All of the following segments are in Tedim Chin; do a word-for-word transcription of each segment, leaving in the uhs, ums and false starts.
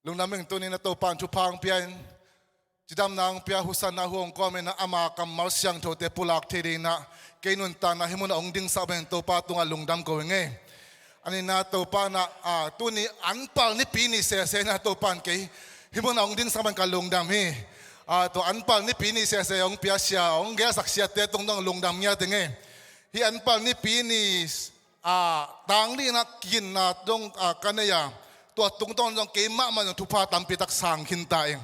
Lungdam ing. Tuni-in ah Topa in thupha hong pia in, cidamna hong pia, husanna hong kawm in ah ama kammal siangthote pulak thei dingin ah kei nuntakna hih munah hong dingsak bangin Topa tungah lungdam ko ing ei. A nihna, Topa in ah, a, tuni anpal nipi ni sese in ah Topa in kei hih munah hong dingsak bangin ka lungdam hi. A, tua anpal nipi ni sese hong pia sia, hong gelsak siate tungtawnin lungdam ngiat ing ei. Hih anpal nipi ni, a, tang nih in ah kiginna dong, a, ka nei a, tua tungtawn zong keimahmah zong thupha tampi tak sang khin ta ing.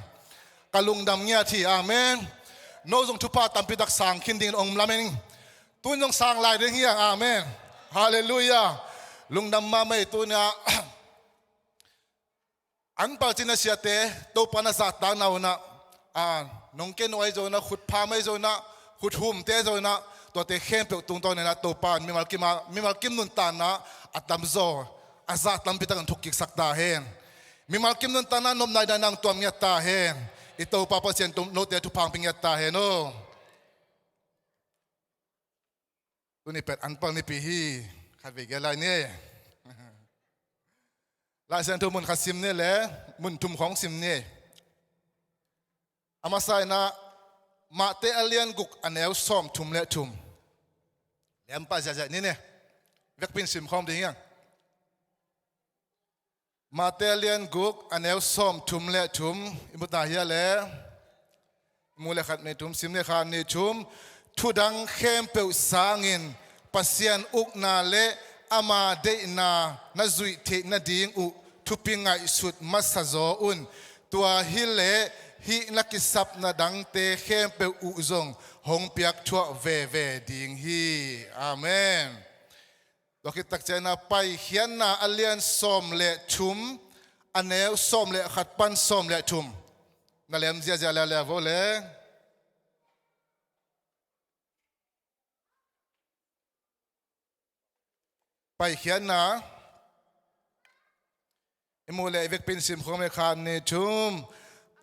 Ka lungdam ngiat hi. Amen. No zong thupha tampi tak sang khin dingin om lamen ing. Tun zong sang lai ding hi hang. Amen. Halleluiah. Lungdam mahmah ei. Tuni-ah anpal cina siate Topa in a zahtakna un ah, a, nong ken uh ahi zongin ah, khutpham ahi zongin ah, khuthumte ahi zongin ah, tuate khempeuh tungtawnin ah Topa in mimal kim a, mimal kim nuntakna a tamzaw a zah tampi takin thukkiksak ta hen. Mimal kim nuntakna nopna in ah nang tuam ngiat ta hen. I Topa Pasian in note thupha hong pia ngiat ta hen aw. Tuni pen anpal nipi hi. Khatvei gel lai ni. Laisiangtho mun khat sim ni le, mun thum khawng sim ni. A masa in ah Mate a lian guk, a neu sawmthum le thum. Lem pah ziahziah ni ni. Vekpi in sim khawm ding hi hang. Mate a lian guk, a neu sawmthum le thum. I mu ta hia le? I mu le khat, nih, thum, sim ni, khat, nih, thum. Thudang khempeuh sangin Pasian ukna le ama deihna na zuih theih nading uh thupi ngaihsut masa zaw un. Tua hileh hih na kisapna dangte khempeuh uh zong hong piakthuah veve ding hi. Amen. Tua khit tak ciangin ah Paikhiatna a lian sawm le thum, a neu sawm le khat pan sawm le thum. Na lem ziahziah leuleu vo le. Paikhiatna. I mu le i vekpi in sim khawm e, khat, nih, thum.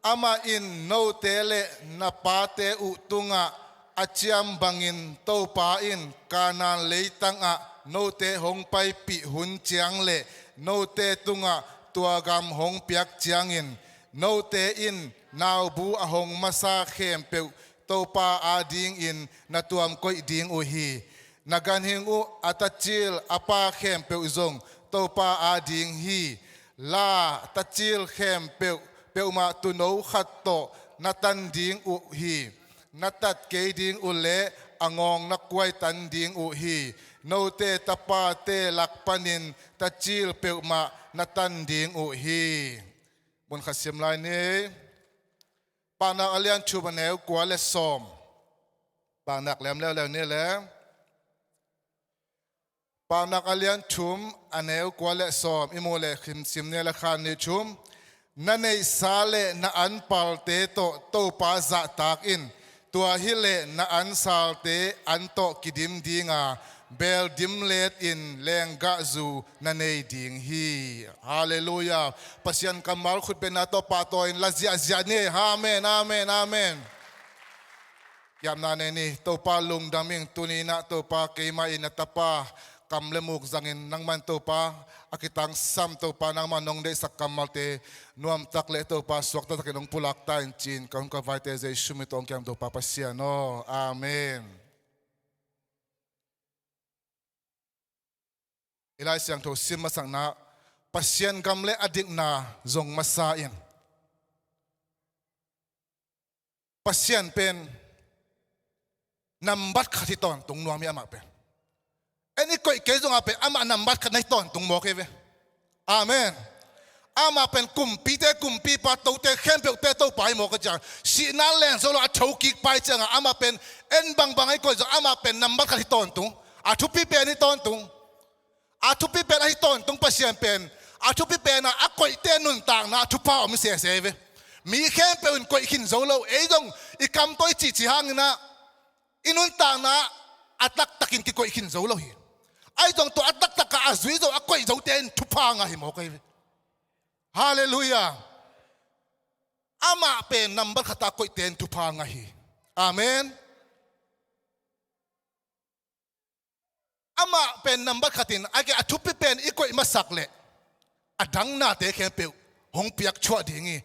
Amah in note le na pate uh tungah a ciam bangin Topa in Kanaan leitangah note hong paipih hun ciang le note tungah tua gam hong piak ciangin note in naubu a hong masa khempeuh Topa adingin na tuam koih ding uh hi. Na ganhing uh a tacil a pa khempeuh zong Topa ading hi. La tacil khempeuh peuhmah tuuno khat tawh na tan ding uh hi. Na tat kei ding uh leh a ngawng na kuai tan ding uh hi. Note tapate lak panin tacil peuhmah na tan ding uh hi. Mun khat sim lai ni. Paunak a lian thum, a neu kua le sawm. Paunak lem leuleu ni le. Paunak a lian thum, a neu kua le sawm. I mu le khim sim ni le, khat, nih, thum. Na neihsa le na anpalte tawh Topa zahtak in. Tua hileh na ansalte an tawh kidim dinga beel dimlet in lenggahzu na nei ding hi. Halleluiah. Pasian kammal khutbetna tawh pahtawi in la ziahziah ni. Amen, amen, amen. Kiamna nei ni. Topa lungdam ing. Tuni-in ah Topa, keimah in na tapa kam le muk zangin nangman Topa a kitangsam Topa, nangman nong deihsak kammalte nuamtak le Topa suakta takin hong pulak ta in ci-in ka hun ka vaite Jesu min tawh hong kiam Topa Pasian aw. Amen. I Lai Siangtho sim masakna, Pasian gam le a dikna zong masa in. Pasian pen nambat khat hi tawntung nuam hi amah pen. En i koih kei zongah pen amah nambat khat na hi tawntung mawk hi ve. Amen. Amah pen kumpite kumpipa, tote khempeuhte Topa hi mawk a ciang. Sihna leng zo lo a thokik pai ciangah amah pen en bangbang a i koih zong amah pen nambat khat hi tawntung. A thupi pen hi tawntung. A thupi pen ahi tawntung Pasian pen. A thupi pen ah a koihte nuntakna ah thupha om sese hi ve. Mi khempeuh in koih khin zo lo. Ei zong i kam tawh i cihcih hangin ah i nuntakna ah a taktakin kikoih khin zo lo hi. Ahi zong tua a taktak ah a zui zo a koih zote in thupha ngah hi mawk ahi ve. Halleluiah. Amah pen nambat khat ah a koihte in thupha ngah hi. Amen. Amah pen nambat khatin a, a thupi pen i koih masak leh a dang nate khempeuh hong piak thuah ding hi.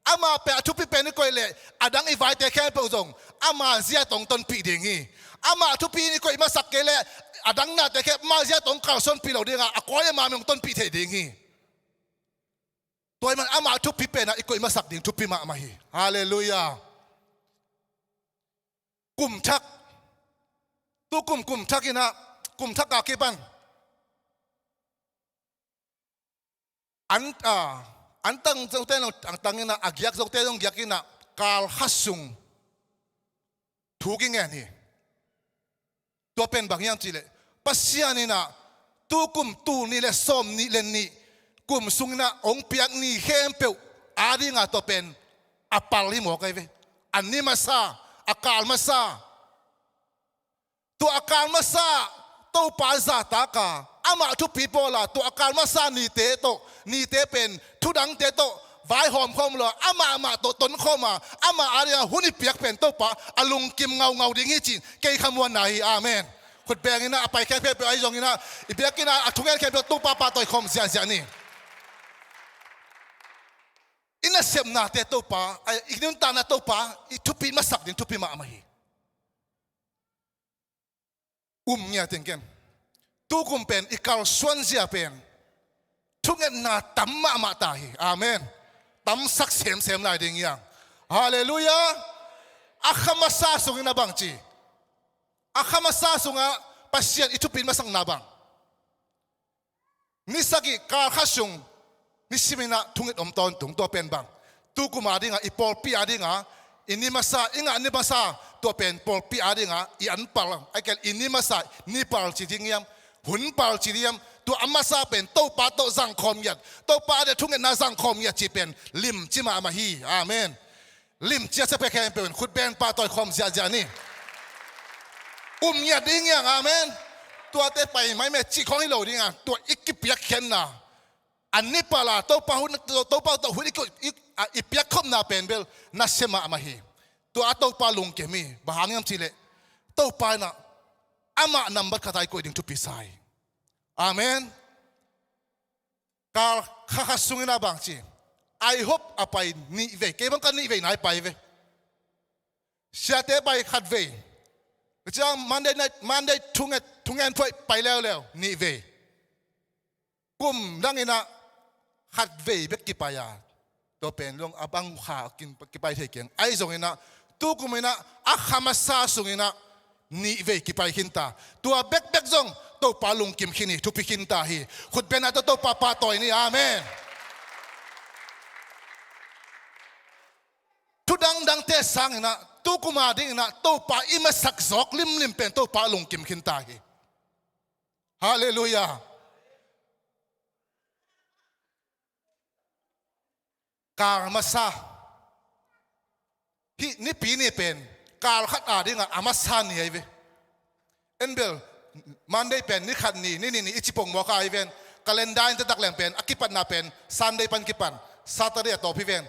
Amah pen a thupi pen i koih leh a dang i vaite khempeuh zong ama zia tawh hong tonpih ding hi. Amah thupi in i koih masak kei leh a dang nate khempeuh ama zia tawh hong kalsuanpih lo ding a, a kawi a ma mah hong tonpih thei ding hi. Tua ahih man amah thupi pen ah i koih masak ding thupi mahmah hi. Halleluiah. Kum thak. Tu kum, kum thak in ah, kum thak a kipan an, a, an tang zote zong tang in ah, a giak zote zong giak in ah, kal khat sung thu kingen hi. Tua pen bang hiam cih leh Pasian in ah tu kum tul nih le sawm nih le nih kum sung in ah hong piak ni khempeuh a ding a tua pen a pal hi mawk ahi ve. A ni masa, a kal masa. Tua a kal masa Topa zahtak a, amah thupi pawl a, tua a kal masa nite tawh, nite pen thudangte tawh vaihawm khawm lo a, amah amah tawh tonkhawm a, amah a ding a hun i piak pen Topa a lungkim ngaungau ding hi ci-in kei khamuanna hi. Amen. Khut beng in ah, a pai khempeuh peuh ahi zongin ah, i biakinn ah a thungen khempeuh Topa pahtawi khawm ziahziah ni. I nasepnate Topa, ai, i nuntakna Topa i thupi masak ding thupi mahmah hi. Um ngiat in ken. Tu kum pen i kalsuan zia pen thungetna tam mahmah ta hi. Amen. Tamsak semsem lai ding hi hang. Halleluiah. A kha masa sungin a bang ci? A kha masa sungah Pasian i thupi masakna bang? Ni sagih kal khat sung ni sim in ah thunget om tawntung, tua pen bang? Tu kum a ding a, i pawlpi a ding a, i ni masa, i ngah ni masa, tua pen pawlpi a ding a i an pal, a kel i ni masa, ni pal ci ding hiam, hun pal ci ding hiam? Tua a masa pen Topa tawh zangkhawm ngiat, Topa a ding a thungetna zangkhawm ngiat cih pen limci mahmah hi. Amen. Limci a sia pek khempeuh in khut beng pahtawi khawm ziahziah ni. Um ngiat ding hi hang. Amen. Tuate pai mai meh cih khawng hi lo ding a, tua i kipiakkhiatna, a ni pal a Topa hun, Topa tawh hun i, i, a, i piakkhopna pen bel nasia mahmah hi. Tua a Topa lungkim hi. Bang hang hiam cih leh Topa in ah amah nambat khat a i koih ding thupi sa hi. Amen. Kal kha khat sungin a bang ci? IHOP a pai nih vei, kei bang ka nih vei na i pai ve. Siate pai khat vei. Ka ciang Monday night, Monday thunget, thungen phuai pai leuleu nih vei. Kum dang in ah khat vei bek kipai a, tua pen zong a bang kha kin kipai thei keng. Ahi zongin ah tu kum in ah a kha masa sungin ah nih vei kipai khin ta. Tua bekbek zong Topa lungkim khin hi, thupi khin ta hi. Khut beng a tawh Topa pahtawi ni. Amen. Thu dangdangte sangin ah tu kum a dingin ah Topa i masak zawk limlim pen Topa lungkim khin ta hi. Halleluiah. Kal masa. Hih Nipi ni pen kal khat a ding a, a masa ni ahi ve. En bel, Monday pen ni khat ni, ni nih ni i ci pongmawk a ahi ven. Calendar in taktak leng pen a kipatna pen Sunday pan kipan, Saturday a tawp hi ven.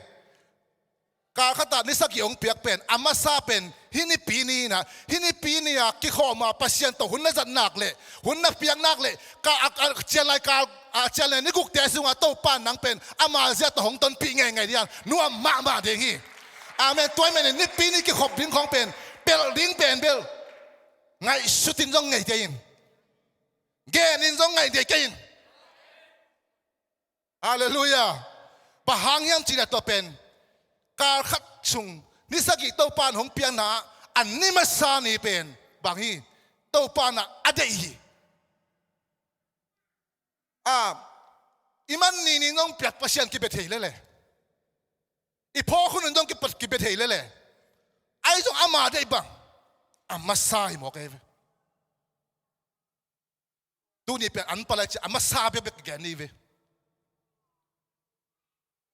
Kal khat ah ni sagih hong piak pen, a masa pen hih Nipi ni in ah, hih Nipi ni a kikhawm a Pasian tawh hun na zat nak leh, hun na piak nak leh, ka, a, a cianlai kal, a cianlai ni gukte sungah Topa in nang pen ama zia tawh hong tonpih ngeingei ding a, nuam mahmah ding hi. Amen. Tua ahih manin Nipi ni kikhop ding khawng pen, pelh ding pen bel ngaihsut in zong ngei kei in, gen in zong ngei kei in. Halleluiah. Bang hang hiam cih leh tua pen kal khat sung ni sagih Topa in hong piakna ah a ni masa ni pen bang hi? Topa in ah a deih hi. A, i man ni ni in hong piak Pasian kibia thei lel e. I phawk hun in hong kipat kibia thei lel e. Ahi zong ama deih bang, a masa hi mawk e ve. Tuni pen an palai ci a masa bekbek gen ni ve.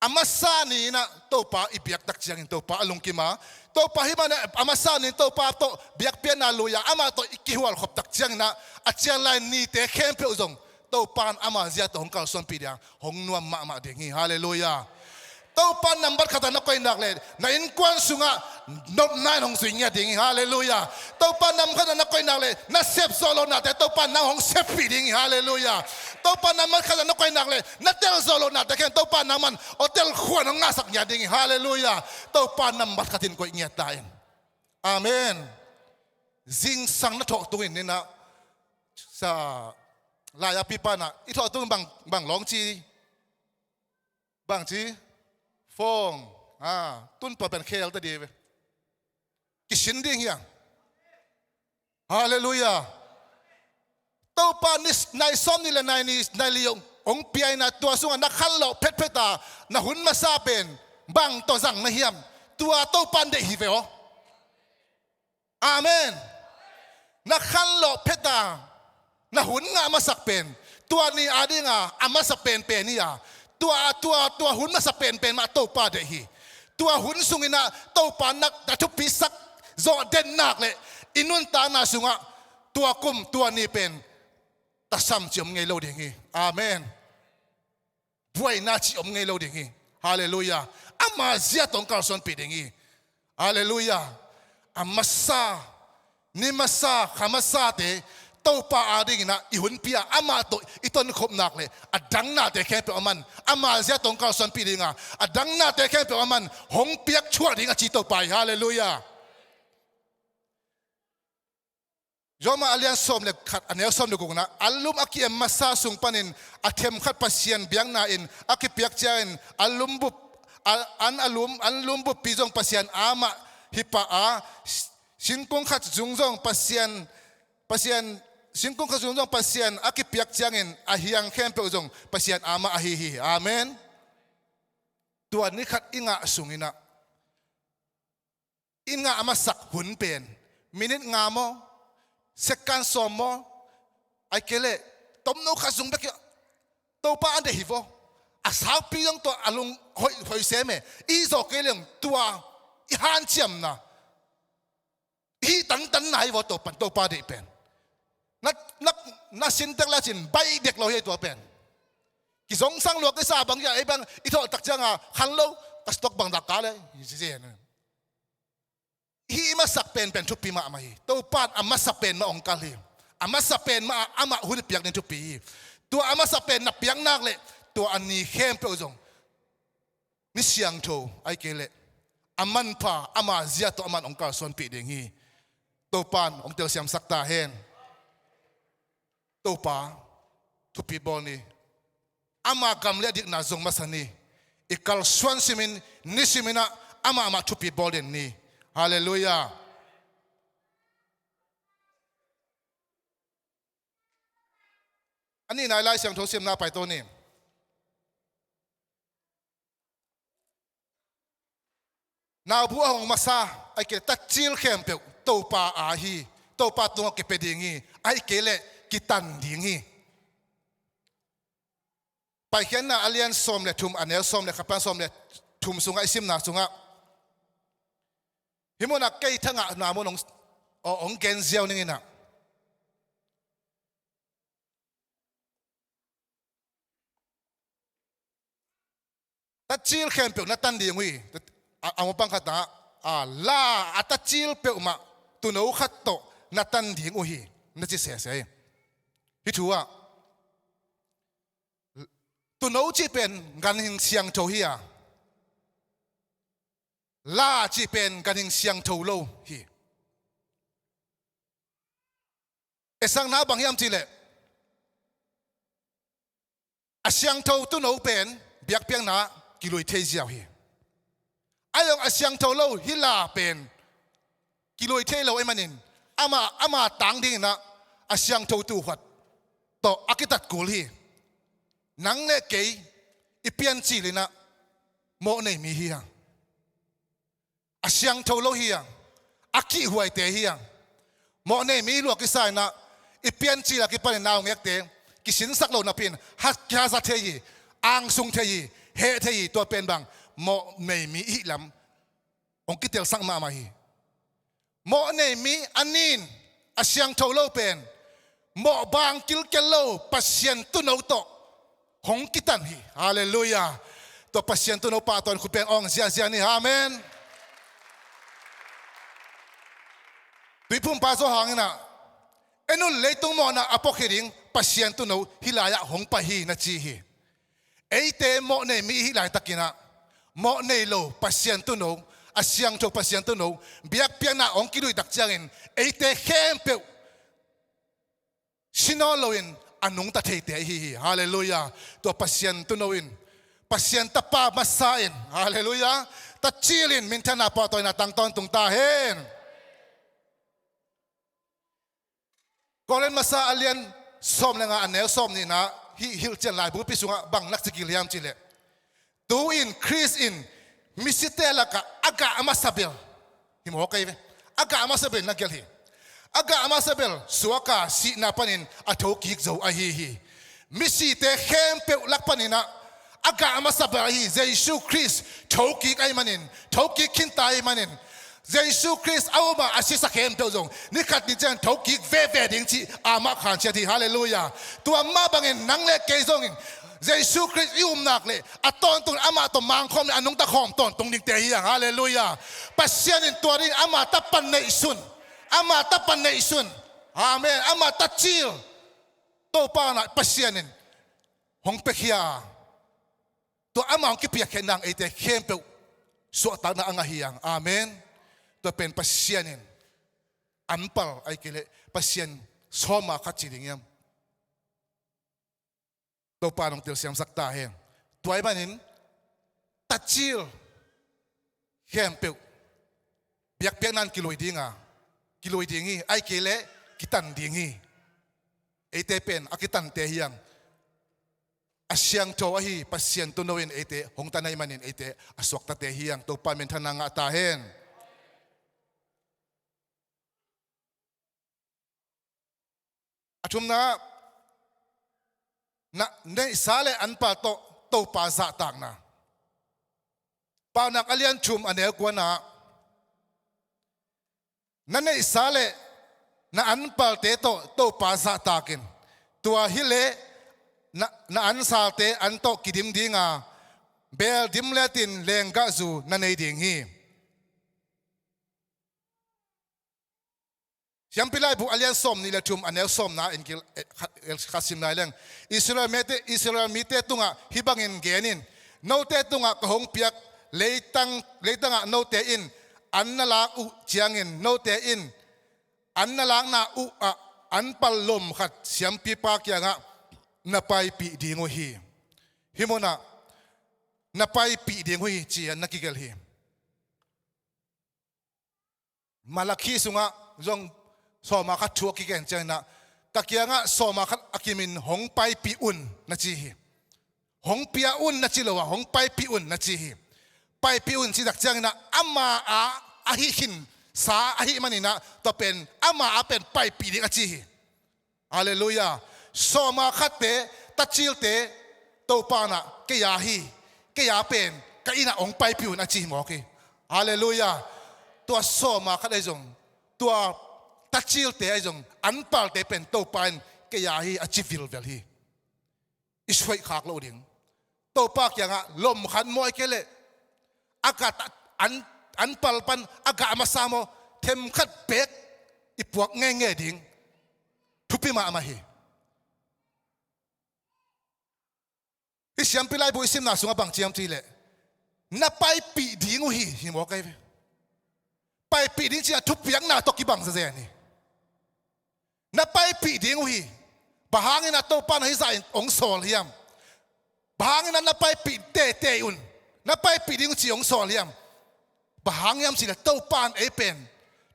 A masa ni in ah Topa i biak tak ciangin Topa a lungkim a, Topa hih man a masa ni in Topa tawh biakpiakna lui a, amah tawh i kihualkhop tak ciangin ah a cianlai nite khempeuh zong Topa in ama zia tawh hong kalsuanpih ding a, hong nuam mahmah ding hi. Halleluiah. Topa nambat khatah na koih nak leh na innkuan sungah nopna in hong zui ngiat ding hi. Halleluiah. Topa nambat khatah na koih nak leh na sepzawh lohnate Topa nang hong seppih ding hi. Halleluiah. Topa nambat khatah na koih nak leh na telzawh lohnate khempeuh Topa nangman aw telkhuan hong ngahsak ngiat ding hi. Halleluiah. Topa nambat khatin koih ngiat ta in. Amen. Zingsang na thawh tungin ni nah sa lai-a pipa nah i thawh tungin bang, bang lawng ci, bang ci, fawng, a, tun tua pen khel ta di ve. Kisin ding hiang. Halleluiah. Topa ni nai sawm nih le nai nih nai li hong, hong pia in ah tua sungah na khanlawh phetphet a na hun masa pen bang tawh zang na hiam? Tua Topa in deih hi ve aw. Amen. Na khanlawh phet a na hun ngah masak pen tua ni a dinga a masa penpen hi a, tua, tua, tua hun masa penpen mah Topa deih hi. Tua hun sungin ah Topa na, na thupisak zawh den nak leh i nuntakna sungah tua kum tua ni pen tasam cih om ngei lo ding hi. Amen. Buaina cih om ngei lo ding hi. Halleluiah. Ama zia tawh hong kalsuanpih ding hi. Halleluiah. A masa, ni masa, kha masate Topa a dingin ah i hunpi a amah tawh i tonkhop nak leh a dang nate khempeuh aman ama zia tawh hong kalsuanpih ding a, a dang nate khempeuh aman hong piak thuah ding a ci Topa hi. Halleluiah. Roma a lian sawm le khat a neu sawm le gukna, an lum a ki-em masa sung panin a themkhat Pasian biakna in a kipiak ciangin an lum bup, a, an a lum, an lum buppi zong Pasian amah hi pah a, singkung khat zung zong Pasian, Pasian, singkung khat zung zong Pasian a kipiak ciangin a hiang khempeuh zong Pasian amah ahi hi. Amen. Tua ni khat i ngah sungin ah i ngah a masak hun pen minit nga maw, second sawm maw, ahih kei leh tomno khat zung bek hi. Topa a deih hi vaw. A saupi zong tua a lung hoih, hoih sem e. I hih zawh kei leng tua i hanciamna, i hih tantanna hi vaw. Topa, Topa deih pen na, na, na sin dek le cin baih dek lo hi tua pen. Kizongsang lua kisa bang hi a, ei bang i thawh tak cianga khan lo, ka stock bang dak ka le. Hih i masak penpen thupi mahmah hi. Topa in a masa pen mah hong kal hi. A masa pen mah amah hun i piak ding thupi hi. Tua a masa pen na piak nak leh tua a ni khempeuh zong ni siangtho ahih kei leh a manpha ama zia tawh aman hong kalsuanpih ding hi. Topa in hong telsiamsak ta hen. Topa thupi bawl ni. Ama gam le a dikna zong masa ni. I kalsuan simin, nisimin ah amah amah thupi bawl den ni. Halleluiah. A nihna i Lai Siangtho simna paito ni. Naubu a hong masa, ahih kei leh tatcil khempeuh Topa a hi. Topa tungah kipia ding hi. Ahih kei leh kitan ding hi. Paikhiatna a lian sawm le thum, a neu sawm le khat pan sawm le thum sungah i simna sungah hih munah kei thangahna mun hong, hong gen ziau ning in ah. Tatcil khempeuh na tan ding uh hi. A, a mawpang khatah a, la a tatcil peuhmah tuuno khat tawh na tan ding uh hi, na ci sese hi. Hih thu ah tuuno cih pen ganhing siangtho hi a, la cih pen ganhing siangtho lo hi. Esakna bang hiam cih leh a siangtho tuuno pen biakpiakna kilui thei ziau hi. A zong a siangtho lo hih la pen kilui thei lo ahih manin ama, ama tang dingin ah a siangtho tuuhuat tawh a kitat kul hi. Nang le kei i piancil in ah mawhnei mi hi hang. A siangtho lo hi hang, a kihhuaite hi hang. Mawhnei mi lua kisa in ah i piancil a kipanin naungekte kisinsak lo napi in hat, kihaza thei hi, angsung thei hi, heh thei hi. Tua pen bang mawhnei mi i hih lam hong kitelsak mahmah hi. Mawhnei mi a nin a siangtho lo pen mawhbang kilkel lo Pasian tuuno tawh hong kitan hi. Halleluiah. Tua Pasian tuuno pahtawi in khut beng awng ziazia ni. Amen. Tuiphumpa Johan in ah, en un, leitung mawhna a puakhia ding Pasian tuuno hih lai-ah hong pai hi, na ci hi. Eite mawhnei mi i hih laitakin ah, mawhnei lo Pasian tuuno, a siangtho Pasian tuuno, biakpiakna hong kiluih tak ciangin eite khempeuh si nawn loin a nungta theite i hi hi. Halleluiah. Tua Pasian tuuno in, Pasian Tapa masa in, halleluiah, Tacil in minthanna, pahtawina tang tawntung ta hen. Korin masa a lian sawm le nga, a neu sawm nihna, hih hilhcian laibu pi sungah bang na ci gil hiam cih leh, tu-in Khrist in misite lakah a gah masa bel, hi maw, kei ve, a gah masa bel na gelh hi. A gah masa bel suak a, sihna panin a thokik zo ahi hi. Misite khempeuh lak panin ah a gah masa bel ahi Jesu Khrist thokik ahih manin, thokik khinta ahih manin, Jesu Khrist a um a, a sisak khempeuh zong ni khat ni ciang thokik veve ding cih amah khanciat hi. Halleluiah. Tua mah bangin nang le kei zongin Jesu Khrist i um nak leh a tawntung, amah tawh mangkhawm le a nungta khawm tawntung dingte hi hang. Halleluiah. Pasian in tua ding ama tapa neihsun, ama tapa neihsun, amen, ama Tacil, Topa in ah Pasian in hong piakhia a, tua ama hong kipiakkhiat nang eite khempeuh suahtakna a ngah hi hang. Amen. Tua pen Pasian in anpal, ahih kei leh Pasian sawma khat ci ding hiam? Topa in hong telsiamsak ta hen. Tua ahih manin Tacil khempeuh biakpiakna in kiluih ding a, kiluih ding hi, ahih kei leh kitan ding hi. Eite pen a kitante hi hang. A siangtho ahi Pasian tuuno in eite hong tan ahih manin eite a suaktate hi hang. Topa in minthanna ngah ta hen. A thumna, na neihsa le anpal tawh Topa zahtakna. Paunak a lian thum, a neu kuana, na neihsa le na anpalte tawh Topa zahtak in. Tua hileh na, na ansalte an tawh kidim ding a, beel dimlet in lenggahzu na nei ding hi. Siampi Laibu a lian sawmnih le thum, a neu sawmna in gil, eh, khat, eh, khat sim lai leng. Israel mite, Israel mite tungah hih bangin gen in, note tungah ka hong piak leitang, leitangah note in an na lak uh ciangin, note in an na lakna uh ah anpal lom khat siampipa kiangah na paipih ding uh hi. Hih munah na paipih ding uh hi ci-in na kigelh hi. Malakhi sungah zong sawma khat thu a kigen ciangin ah, ka kiangah sawma khat a kimin hong paipih un, na ci hi. Hong pia un na ci lo a, hong paipih un na ci hi. Paipih un cih tak ciangin ah, ama a, a hih khinsa ahih manin ah, tua pen ama a pen paipih ding a ci hi. Halleluiah. Sawma khatte, tacilte, Topa in ah kei a hi, kei a pen ka inn ah hong paipih un a ci hi mawk hi. Halleluiah. Tua sawma khat ahi zong, tua tacilte ahi zong, anpalte pen Topa in kei a hi a ci vilvel hi. I suaih khak loh ding. Topa kiangah lom khat maw, ahih kei leh a gah ta, an, anpal pan a gah masa maw, themkhat beek i puak ngeingei ding thupi mahmah hi. Hih Siampi Laibu i simna sungah bang ci hiam cih leh, na paipih ding uh hi, hi mawk ahi ve. Paipih ding cih a thupiakna tawh kibang zenzen hi. Na paipih ding uh hi. Bang hangin a Topa in hih zah in hong sawl hiam? Bang hangin a na paipih teitei un, na paipih ding uh ci hong sawl hiam? Bang hang hiam cih leh Topa in ei pen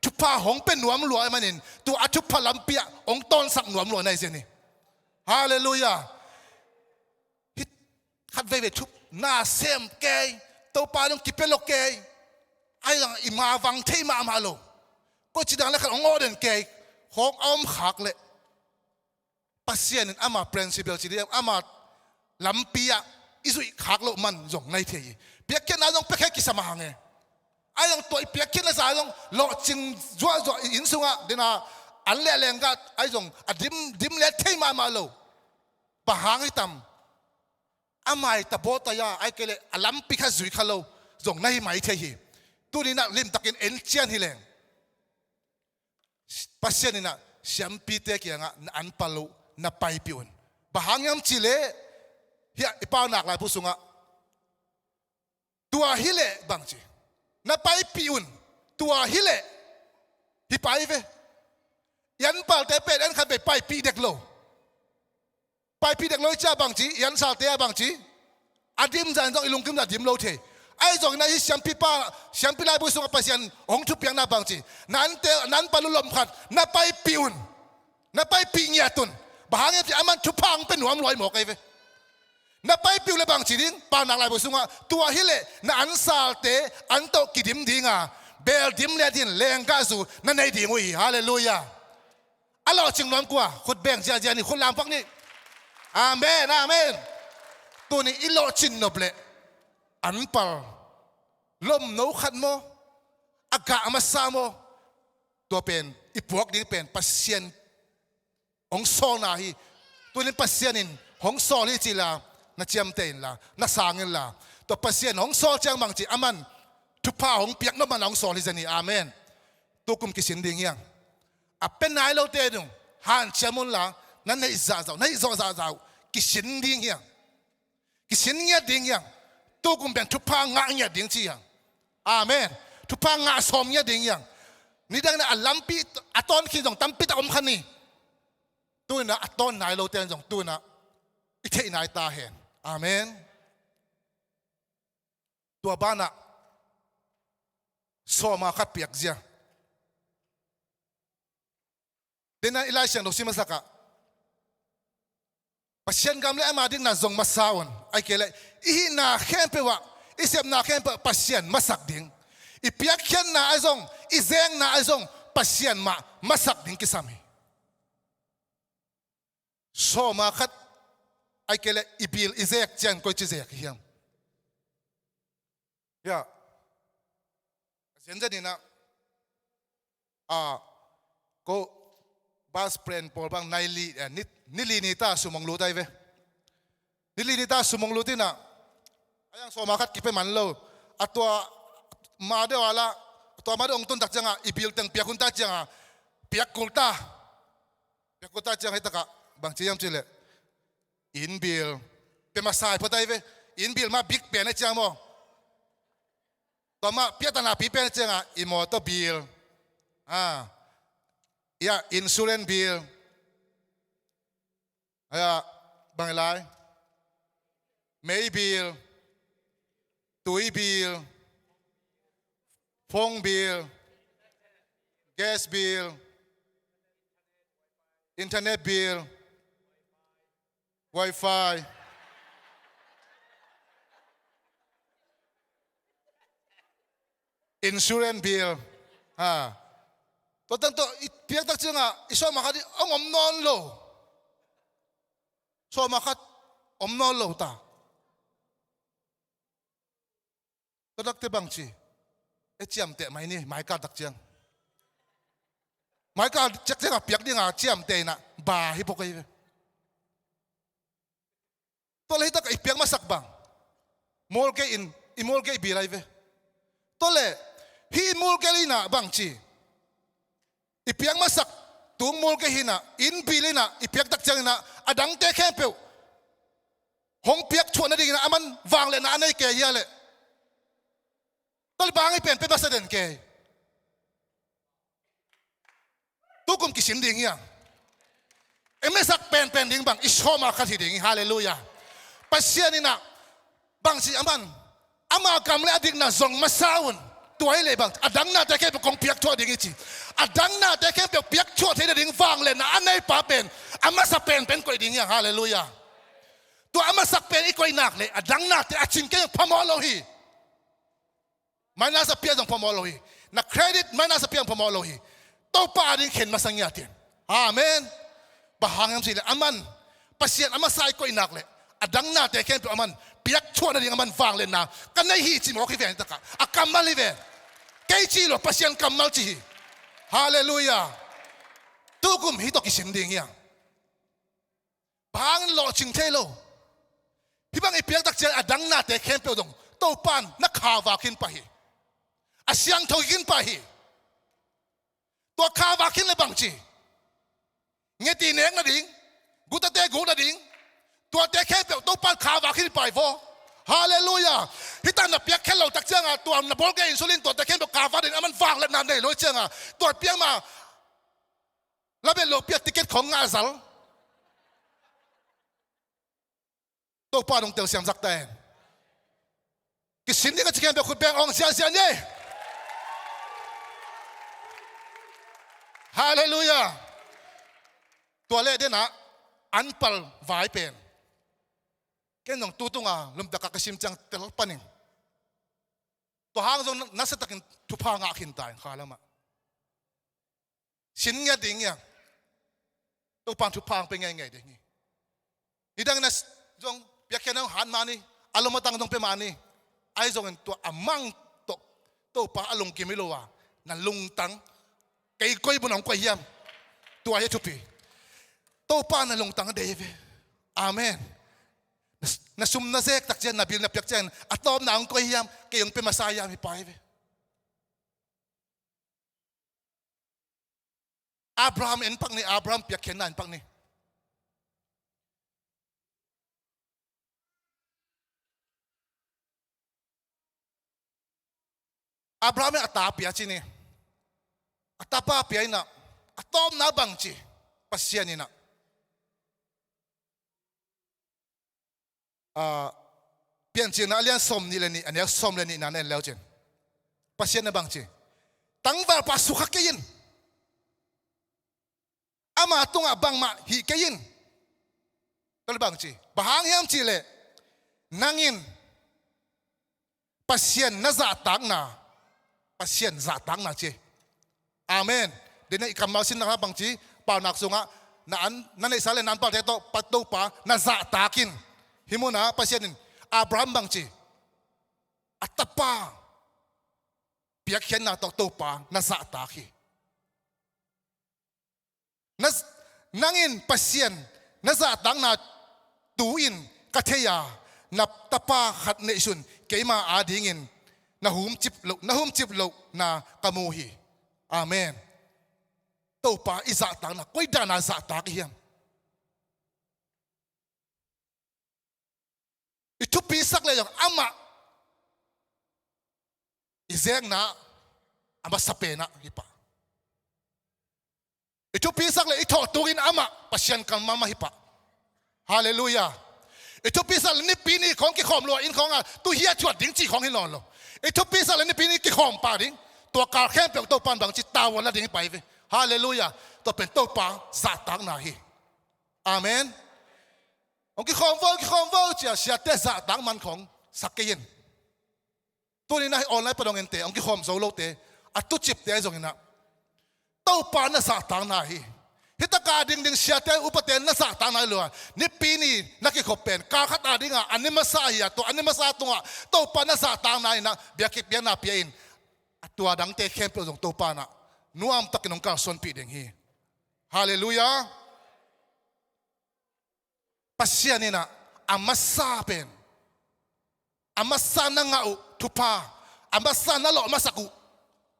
thupha hong pia nuam lua ahih manin, tua a thupha lampi ah hong tawnsak nuam lua na hi zen hi. Halleluiah. Hih khat veivei thup, na sem kei, Topa in hong kipia lo kei, ahi zong i mavang thei mahmah lo, koici dang le khat hong awden kei, hong a om khak leh, Pasian in ama principle ci ding, ama lampi ah i zuih khak loh man zong na hi thei hi. Piakkhiatna zong piakkhiat kisam a hang e. Ahi zong tua i piakkhiatna zah zong lawhcing zuahzuah, i inn sungah dena an le a lenggah ahi zong a dim, dim le thei mahmah lo. Bang hang hitam? a mai ta baw ta ya, ai kei leh a lampi kha zui kha lo zong na hi mai thei hi. Tuni-in ah limtakin encian hi leng, Pasian in ah siampite kiangah na anpal uh na paipih un. Bang hang hiam cih leh, hiah i Paunak laibu sungah, tua hi leh bang ci, na paipih un. Tua hi leh, hi pai ve. I anpalte pen en khat vei paipih dek lo. Paipih dek lo i cih a bang ci, i ansalte a bang ci, a dim zah in zong i lungkim zah dim lo thei. Ahi zongin ah hih siampipa, siampi laibu sungah Pasian hong thupiakna bang ci, na ante, na anpal uh lom khat na paipih un. Na paipih ngiat un. Bang hang hiam cih leh aman thupha hong pia nuam lua hi mawk ahi ve. Na paipih uh leh bang ci ding, Paunak laibu sungah, tua hi leh na ansalte an tawh kidim ding a, beel dim liat in lenggahzu na nei ding uh hi. Halleluiah. A lawhcing nuam kua, khut beng ziahziah ni, khut lampak ni. Amen, amen. Tuni i lawhcin nop leh anpal lomno khat maw, a gah masa maw, tua pen i puak ding pen Pasian hong sawlna hi. Tuni-in Pasian in hong sawl hi ci la, na ciamteh inla, na sang inla. Tua Pasian hong sawl ciang bang ci, aman thupha hong piak nop man hong sawl hi zen hi. Amen. Tukum kisin ding hi hang. A pia nai lote dong hanciam unla, na neih zahzah uh, na hih zawh zahzah uh kisin ding hi hang. Kisin ngiat ding hi hang. Tukum pen thupha ngah ngiat ding ci hi hang. Amen. Thupha ngah sawm ngiat ding hi hang. Nidang in ah a lampi a tawn khin zong tampi tak om kha ni. Tu-in ah a tawn nai lote in zong tu-in ah i theih nai ta hen. Amen. Tua banah sawma khat piak zia. Dena i Lai Siangtho sim masak ah, Pasian gam le ama dikna zong masa un. Ai kei leh i hihna khempeuh ah, i sepna khempeuh ah Pasian masak ding. I piakkhiatna ah zong, i zengna ah zong Pasian mah masak ding kisam hi. Sawma khat, ai kei leh i bil i zek ciang koici zek hi hiam? Ya. Zenzen in ah, a, ko best friend pawl bang nai li, eh, ni, ni li ni ta sum hong lut ai ve. Ni li ni ta sum hong lut in ah, a yang sawma khat kipia man lo. A tua ma deuh a la, a tua ma deuh hong tun tak ciangah, i bil teng piak hun ta ciangah, piak kul ta. Piak kul ta ciang hi takah, bang ci hiam cih leh, inn bil pia masa hi phot ai ve. Inn bil mah big pen a ciang maw. Tua mah piahtana pi pen a ciangah, i mawtaw bil. Ah. Ya, insurance bil. Ya, bang hi lai. Mei bil. Tui bil. Phone bil. Gas bil. Internet bil. Wi-Fi. Insurance bill. Ha. Tua teng tawh i piak tak ciangah i sawma khat i hong om nawn lo. Sawma khat om nawn lo ta. Tua takte bang ci. E ciamteh mai ni, mai kal tak ciang. Mai kal tak ciangah piak dinga ciamteh inah ba hi bok ahi ve. Tua leh hih takah i piak masak bang, mortgage in, i mortgage bill ahi ve. Tua leh hih mortgage inah bang ci, i piak masak tung mortgage inah, inn bill inah i piak tak ciang inah, a dangte khempeuh hong piak thuah nading inah aman vangliatna a nei kei hia leh? Tua leh bang i pen pia masa den kei. Tukum kisim ding hi hang. I masak penpen ding bang, i sawma khat hi ding hi. Halleluiah. Pasian inah bang ci, aman ama gam le a dikna zong masa un. Tua hi leh bang, a dang nate khempeuh kong piak thuah ding hi ci. A dang nate khempeuh piak thuah thei nading vangliatna a neipa pen a masa penpen koih ding hi hang. Halleluiah. Tua a masak pen i koih nak leh a dang nate a cing kei phamawh lo hi. Minus a pia zong phamawh lo hi. Na credit minus a pia zong phamawh lo hi. Topa ading khen masa ngiat in. Amen. Bang hang hiam cih leh aman Pasian a masa i koih nak leh a dang nate khempeuh aman piak thuah nading aman vangliatna ka nei hi ci mawk hi ven takah. A kammal hi ven. Kei ci lo, Pasian kammal ci hi. Halleluiah. Tukum hih tawh kisim ding hi hang. Bang hang lawhcing thei lo. Hih bang i piak tak ciang a dang nate khempeuh zong Topa'n na khavak khin pah hi. A siangtho khin pah hi. Tua khavak khin le bang ci? Ngeti nek nading, gutate guk nading, tuate khempeuh Topa'n khavak khin pah hi vaw. Halleluiah. Hih tak na piak khen lo tak ciangah tua na bawlgei insulin tuate khempeuh khavak ding, aman vangliatna nei lo ciangah tua piak ma lamet lo piak ticket khawng ngah zal. Topa nong telsiam zak ta hen. Kisin ding a ci khempeuh khut beng awng siansian ni. Halleluiah. Tua leh denah an pal vai pen ken zong tu tunga lum taka ka sim ciang tel panin tua hang zong nasiatakin thupha ngah khin ta in kha lamah. Sin ngiat ding hi a, Topa'n thupha hong pia ngeingei ding hi. Nidangin a zong piakkhiatna hong hat mah ni, a lom a tang zong pia mah ni. Ahi zongin tua a mang tawh Topa a lungkim hi lo a, na lungtang kei koi mun ah hong koih hiam? Tua hi a thupi. Topa na lungtang a deih hi ve. Amen. Na, na sum na zek tak ciang, na bil na piak ciang a tawpna hong koih hiam, kei hong pia masa hiam, hi pah hi ve. Abraham en pak ni, Abraham piakkhiatna en pak ni. Abraham in a ta pia ci ni. A tapa pia inah a tawpna bang ci? Pasian inah, a, Piancilna a lian sawm nih le nih, a neu sawm le nihna na en leu cin Pasian na bang ci? Tangvalpa sukha kei in. Ama tungah bangmah hih kei in. Tua le bang ci? Bang hang hiam cih leh nang in Pasian na zahtakna, Pasian zahtakna ci. Amen. Dena i kammal sinna kha bang ci? Paunak sungah na an, na neihsa le na an palte tawh Topa na zahtak in. Hih munah Pasian in Abraham bang ci? A tapa piakkhiatna tawh Topa na zahtak hi. Na, nang in Pasian na zahtakna tu-in ka thei a, na tapa khat neihsun keima adingin na humcip loh, na humcip lohna ka mu hi. Amen. Topa i zahtakna koi dana zahtak i hiam? I thupisak le zong amah i zekna a masa penah hi pah. I thupisak le i thawhtukin amah Pasian kammal mah hi pah. Halleluiah. I thupisak le Nipi ni khawng kikhawm lua inn khawngah tu hia thuat ding cih khawng hi nawn lo. I thupisak le Nipi ni kikhawm pah ding, tua kal khempeuh Topa in bang ci? Tavuan la ding hi pah hi ve. Halleluiah. Tua pen Topa zahtakna hi. Amen. Hong kikhawm vo, kikhawm vo ci-a siate zahtak man khawng sak kei in. Tuni-in ah hih online pan hong ente, hong kikhawm zo lote, a tucipte ahi zongin ah Topa na zahtakna hi. Hih taka dingding siate upate na zahtakna hi lo a, Nipi ni na kikhop pen kal khat adingah a ni masa hi a, tua a ni masa tungah Topa na zahtakna in ah biakna pia in, a tua dangte khempeuh zong Topa in ah nuamtakin hong kalsuanpih ding hi. Halleluiah. Pasian in ah a masa pen, a masa na ngah uh thupha, a masa na lawh masak uh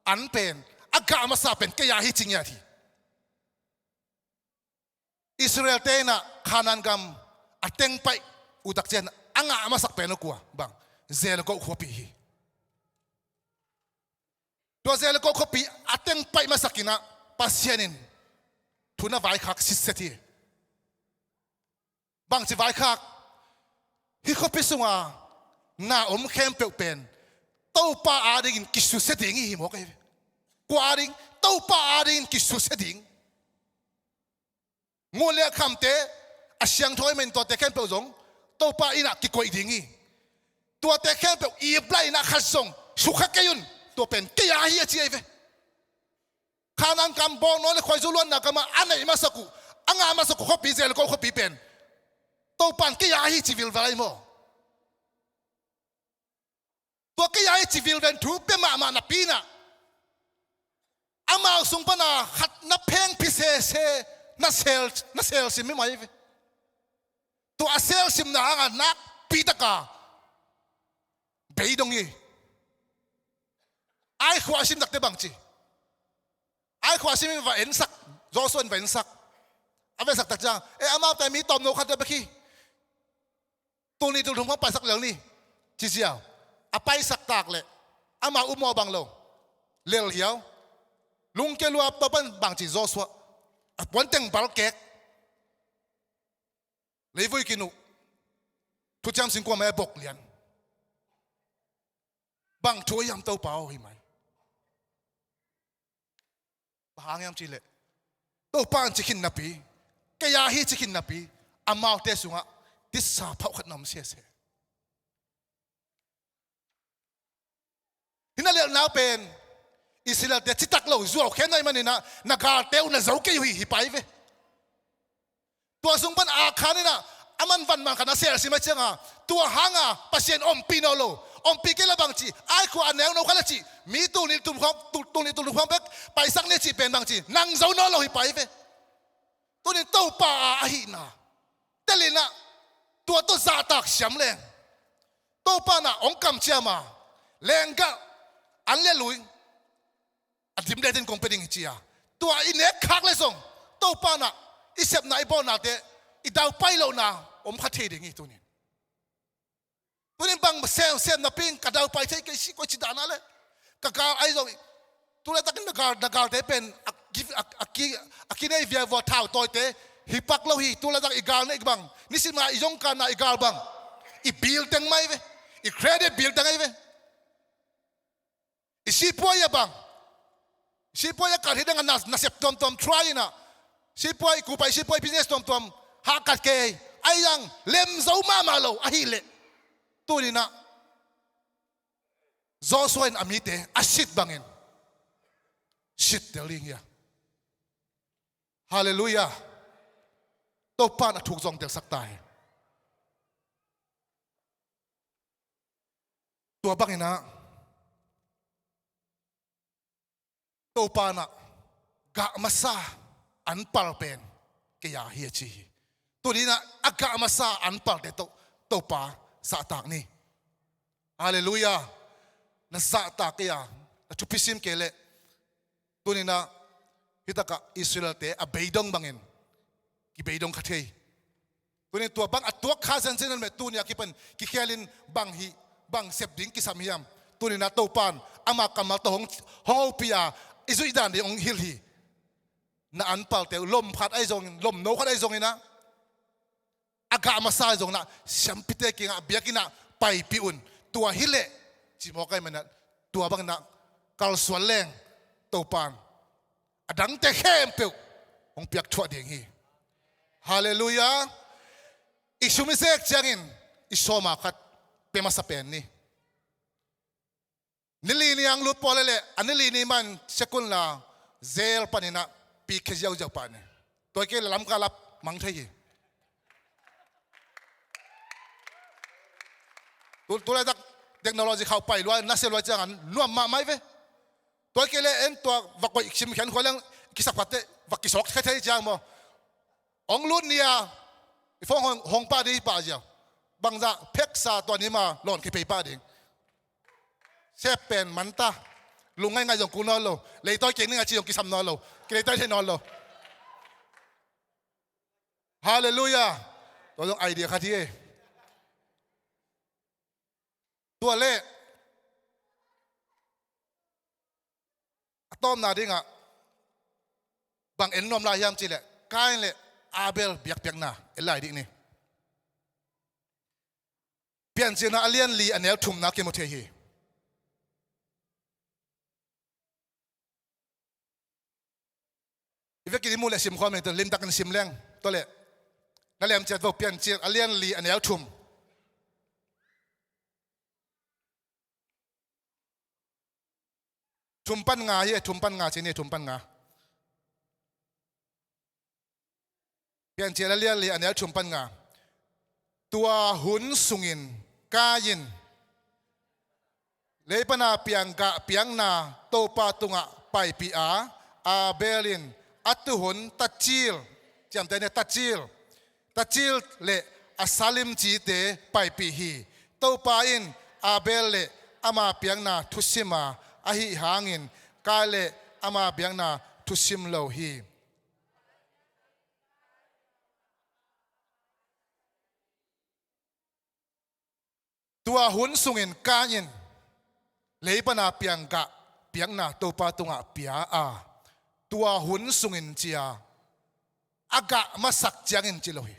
an pen, a gah masa pen kei a hi ci ngiat hi. Israel-te in ah Kanaan gam a teng paih uh tak ciang a ngah masak pen uh kua bang? Jericho khuapi hi. Tua Jericho khuapi a teng paih masakin ah Pasian in thu na vaikhak sitset hi. Bangci vaikhak? Hih khuapi sunga na om khempeuh pen Topa adingin kisusia ding hi mawk ahi ve. Kua ading? Topa adingin kisusia ding. Ngun le a khamte, a siangtho ahih manin tuate khempeuh zong Topa in ah kikoih ding hi. Tuate khempeuh ip lai in ah khat zong sukha kei un, tua pen kei a hi a ci ahi ve. Kanaan gam bawngnawi le khuaizu luanna gamah a neih masak uh, a ngah masak uh khuapi Jericho khuapi pen Topa in kei a hi ci vilvel ahi maw? Tua kei a hi ci vilvel thu pia mahmah napi in ah amau sung pana khat na phengphi sese, na sel, na selsim hi mai ve. Tua a selsimna hangah nak Thupi taka beidong hi. Ai khua a sim takte bang ci? Ai khua a sim in va ensak, Joshua in va ensak. A va ensak tak ciang, e, amau tai mi tawmno khat bek hi. Tul nih tul thum khawng paisak lel ni, ci ziau. A paisak tak leh amau upmawh bang lo, lel hiau. Lungkia lua, Topa'n bang ci Joshua? A puanteng balkek. Leivui kinuh. Thuciam singkuang mai a bok lian. Bang thu a hiam Topa aw, hi mai. Bang hang hiam cih leh, Topa'n ci khin napi, kei a hi ci khin napi, amaute sungah tisa phauh khat na om sese. Hih na lelhna pen Israelte citak lo, zuau khen ahih manin ah, na galte uh na zo kei uh hi, hi pai ve. Tua sung pan Akhan in ah, aman van man khat na sel sim a cianga, tua hanga Pasian ompih nawn lo. Ompih kei leh bang ci? Ai khua a neu no khat leh ci, mi tul nih tul thum khawng, tul, tul nih tul thum khawng bek paisak ni cih pen bang ci? Nang zo nawn lo hi pai ve. Tunin Topa a ahihna telin ah, tua tawh zahtak siam leng, Topa in ah hong kamciam a, lenggah, an le lui, a dim le din kong pia ding hi ci a, tua i nek khak leh zong, Topa in ah i sepna, i bawlnate, i daupai lohna om kha thei ding hi tunin. Tunin bang sem, sem napi in ka daupai thei kei si, koici dan a leh ka gal ahi zong, tu laitakin na gal, na galte pen a ki, a, a ki, a kinei viavua thautawite hi pak lo hi. Tu laitak i gal na i bang, nisim a i zongkanna i gal bang, i bill teng mai ve, i credit bill teng ahi ve. I sipuai a bang, sipuai a kal hi dang a na, nasep tuamtuam try in ah, sipuai kupai, sipuai business tuamtuam hahkat kei, ahi zong lem zo mahmah lo ahih leh, tunin ah Joshua in a mite a sit bangin sit tel ding hi a. Halleluiah. Topa in a thuk zong telsak ta hi. Tua bangin ah, Topa in ah gah masa an pal pen kei a hi a ci hi. Tunin ah a gah masa an palte tawh Topa zahtak ni. Halleluiah. Na zahtak kei a, na thupi sim kei leh, tunin ah hih takah Israelte a beidong bangin kibeidong kha thei. Tunin tua bang a tuak kha zenzen in, tuni a kipan kikhelin bang hih, bang sep ding kisam hiam? Tunin ah Topa in ama kammal tawh hong, hong hopih a, i zuih dan ding hong hilh hi. Na an palte uh, lom khat ahi zongin, lom no khat ahi zongin ah, a gah masa ahi zongin ah, siampite kiangah, biakinn ah paipih un. Tua hi leh, ci mawk ahih manin ah, tua bangin ah kalsuan leng, Topa in a dangte khempeuh hong piak thuah ding hi. Halleluiah. I sum i zek ciangin i sawma khat pia masa pen ni. Ni li ni ang lut pawl leh, a ni li ni man sekun la, jail panin ah pik khia ziauziau pah ni. Tua kei leh Lamka lap mang thei hi. Tu, tu laitak technology khauh pai lua, nasia lua ciangin nuam mahmah hi ve. Tua kei leh en tua va koih sim khian khua leng, kisap khat teh va kisawk thei thei ciang maw. Hong lut ni a, i phone hong, hong pah ding hi pah ziau. Bangzah, pheksa tua ni ma lawn khia phei pah ding. Sep pen man ta. Lungngaih ngaih zong kul nawn lo. Leitawi keng ning a ci zong kisam nawn lo. Kileitawi thei nawn lo. Halleluiah. Tua zong idea khat hi e. Tua leh a tawpna dingah bang en nuam lai hiam cih leh, Kain leh Abel biakpiakna en lai dih ni. Piancilna a lian li a neu thumna kimu thei hi. I vekin i muh leh sim khawm ing, tua limtakin sim leng. Tua leh na liamciat vo, Piancil a lian li a neu thum. Thum pan nga hi, thum pan nga ci ni, thum pan nga. Piancil a lian li a neu thum pan nga. Tua hun sungin Kain in lei pana piang gah piakna Topa tungah paipih a, Abel in a tuhun tacil, ciamteh ni, tacil, tacil leh a sa limcite paipih hi. Topa in Abel le ama biakna thusim a, ahih hangin Kain le ama biakna thusim lo hi. Tua hun sungin Kain in lei pana piang gah biakna Topa tungah pia a, tua hun sungin ci a, a gah masak ciangin ci lo hi.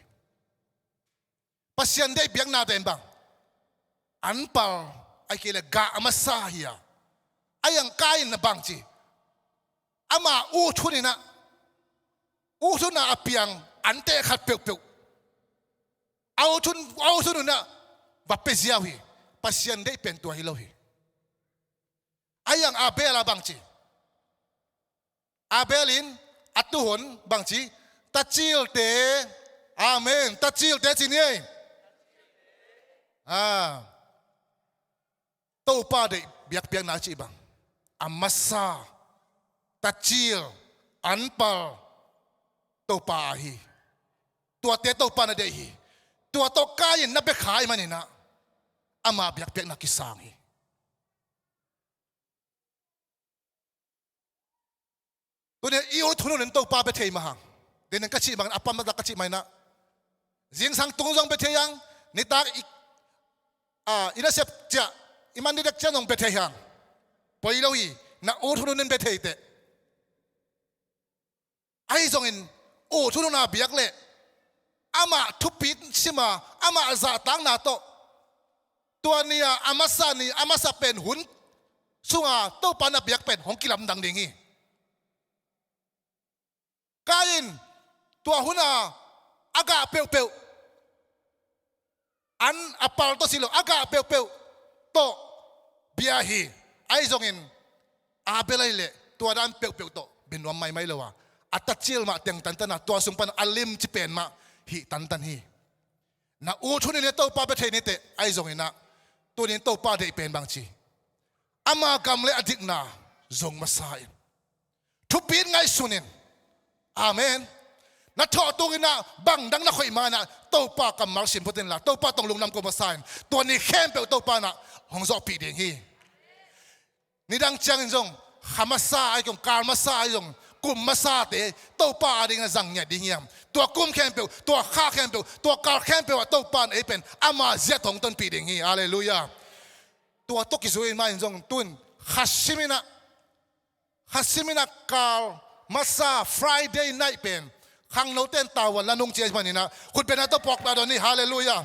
Pasian deih biakna pen bang, an pal, ahih kei leh gah masa hi a. Ahi zongin Kain in bang ci, ama ut hun in ah, ut hun a piang anteh khat peuhpeuh a ut hun, a ut hun in ah va pia ziau hi. Pasian deih pen tua hi lo hi. Ahi zongin Abel a bang ci, Abel in a tuhun bang ci, tacilte, amen, tacilte ci ni ei. Ah. Topa deih biakpiakna cih bang, a masa, tacil, an pal, Topa ahi. Tuate Topa na deih hi. Tua tawh Kain in na pia kha ahih manin ah, ama biakpiakna kisang hi. Tuni i ut hun hun in Topa bia thei mah hang. Tuni ka cih mah, a pamdakdak ka cih mah in ah, zingsang tung zong bia thei hang, nitak i, a, i nasep ciang, i man dikdek ciang zong bia thei hang. Poi lo hi, na ut hun hun in bia thei teh. Ahi zongin ut hun hun a biak leh amah thupi sim a, amah zahtakna tawh, tua ni-a a masa ni, a masa pen hun sunga Topa na biak pen hong kilamdang ding hi. Kain, tua hun a a gah peuhpeuh, an a pal tawh si lo, a gah peuhpeuh tawh bia hi. Ahi zongin Abel ahih leh tua dan peuhpeuh tawh bia nuam maimai lo a, a tacil mah teng tantan a, tua sung pan a limci pen mah hih tantan hi. Na ut hun in Topa bia thei ni teh, ahi zongin ah, tuni in Topa deih pen bang ci, ama gam le a dikna zong masa in, thupit ngaihsun in. Amen. Na thawh tung in ah, bang dang na khoih ma-in ah, Topa kammal sim phot inla, Topa tawh lungdam ko masa in, tua ni khempeuh Topa in ah hong zawhpih ding hi. Nidang ciangin zong, kha masa ahi zong, kal masa ahi zong, kum masate Topa adingin a zang ngiat ding hiam? Tua kum khempeuh, tua kha khempeuh, tua kal khempeuh ah Topa in ei pen ama zia tawh hong tonpih ding hi. Halleluiah. Tua tawh kizui in mah in zong, tun kha sim in ah, kha sim in ah kal masa Friday night pen khangnote in tavuan la nung ci ahih manin ah, khutbetna tawh pawk pah dawn ni. Halleluiah.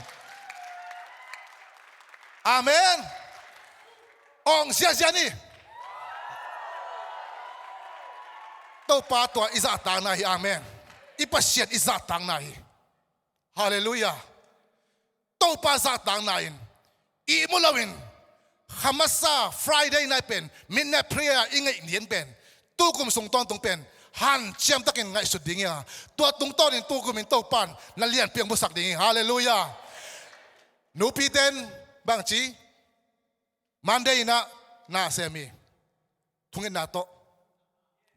Amen. Awng ziahziah ni. Topa tua i zahtakna hi. Amen. I Pasian i zahtakna hi. Halleluiah. Topa zahtakna in, ihmu loin, kha masa Friday night pen midnight prayer i ngeih ni-in pen, tukum sung tawntung pen hanciam takin ngaihsut ding hi a, tua tungtawnin tukum in Topa in na lianpi hong musak ding hi. Halleluiah. Nupite in bang ci, Monday in ah na sem hi. Thungetna tawh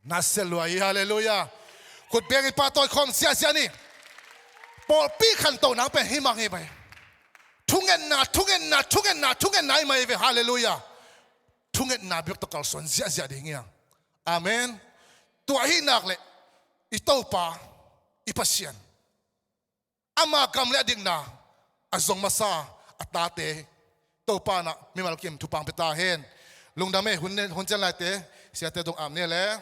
na sia lua hi. Halleluiah. Khut beng in pahtawi khawm ziahziah ni. Pawlpi khantohna pen hih mah hi mai. Thungetna, thungetna, thungetna, thungetna hi mai ve. Halleluiah. Thungetna bek tawh kalsuan ziahziah ding hi hang. Amen. Tua ahih nak leh i Topa, i Pasian, ama gam le a dikna a zong masa a tate, Topa in ah mimal kim thupha hong pia ta hen. Lungdam e. Hun, hun cian laite, siate tung ap ni le.